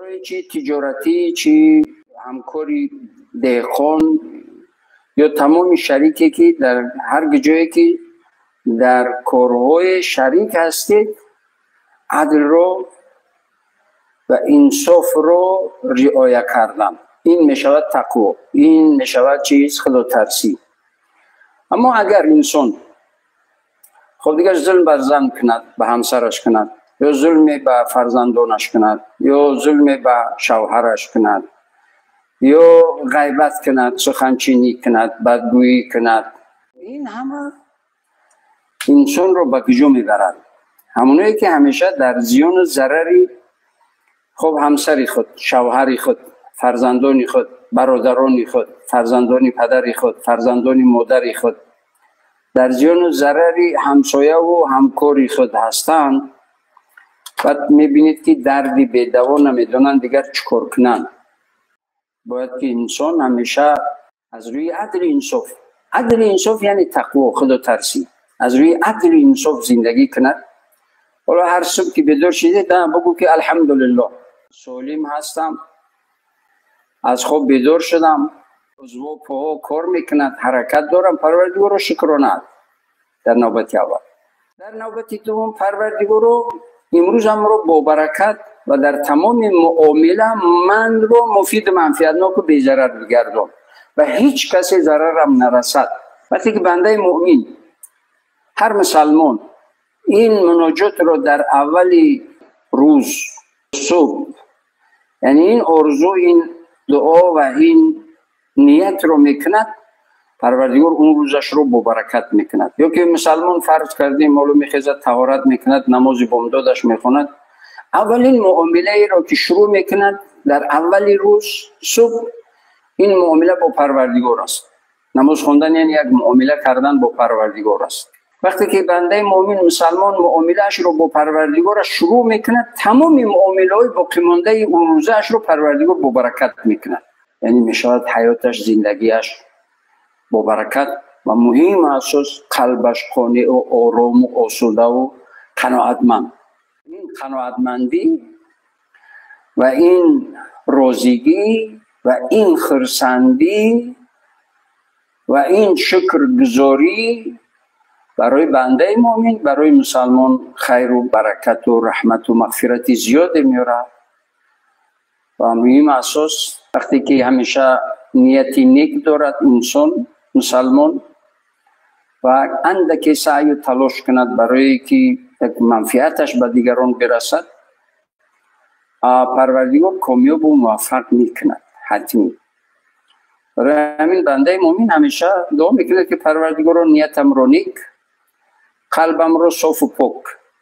Корҳои чӣ тиҷоратӣ, чӣ ҳамкори деҳқон ё тамоми шарике ки дар ҳар ҷое ки дар корҳои шарик ҳастед, адлро ва инсофро риоя кардан. Ин мешавад тақво, ин мешавад чиз худотарсӣ. Аммо агар инсон хоб дигар зулм бар зан кунад, ба ҳамсараш кунад, ё зулме ба фарзандонаш кунад, ё зулме ба шавҳараш кунад, ё ғайбат кунад, суханчинӣ кунад, бадгӯӣ кунад, ин ҳама инсонро ба куҷо мебарад? Ҳамоное ки ҳамеша дар зиёну зарари хоб ҳамсари худ, шавҳари худ, фарзандони худ, бародарони худ, фарзандони падари худ, фарзандони модари худ, дар зиёну зарари ҳамсояву ҳамкори худ ҳастанд, баъд мебинед ки дарди бедаво намедонанд дигар чӣ кор кунанд. Бояд ки инсон ҳамеша аз рӯи адли инсоф, адли инсоф яъне тақво, худотарсӣ, аз рӯи адли инсоф зиндагӣ кунад. Ҳоло ҳар субҳ ки бедор шидед, бугӯ ки алҳамдулиллоҳ, солим ҳастам, аз хоб бедор шудам, узвҳо поҳо кор мекунад, ҳаракат дорам, Парвардигорро шукрона дар навбати аввал. Дар навбати дуввум, Парвардигоро, имрӯзамро бо баракат ва дар тамоми муомила манро муфиду манфиатноку безарар бигардон ва ҳеҷ касе зарарам нарасад. Вақте ки бандаи муъмин, ҳар мусалмон ин муноҷотро дар аввали рӯз субҳ, яъне ин орзу, ин дуо ва ин ниятро мекунад, Парвардигор он рӯзашро бо баракат мекунад. Ё ки мусалмон, фарз кардем, ҳоло мехезад, таҳорат мекунад, намози бомдодаш мехонад, аввалин муомилаеро ки шурӯъ мекунад дар аввали рӯз субҳ, ин муомила бо Парвардигор аст. Намоз хондан яъне як муомила кардан бо Парвардигор аст. Вақте ки бандаи муъмин, мусалмон муомилаашро бо Парвардигораш шурӯъ мекунад, тамоми муомилаҳои боқимондаи он рӯзаашро Парвардигор бо баракат мекунад. Яъне мешавад ҳаёташ, зиндагиаш бо баракат ва муҳим асос қалбаш қонеъу орому осудаву қаноатманд. Ин қаноатмандӣ ва ин розигӣ ва ин хурсандӣ ва ин шукргузорӣ барои бандаи муъмин, барои мусалмон хайру баракату раҳмату мағфирати зиёде меорад. Ва муҳим асос, вақте ки ҳамеша нияти нек дорад инсон, мусалмон, ва андаке саъю талош кунад барое ки як манфиаташ ба дигарон бирасад, Парвардигор комёбу муваффақ мекунад ҳатмӣ. Барои ҳамин бандаи муъмин ҳамеша дуо мекунад ки Парвардигоро, ниятамро нек, қалбамро софу пок.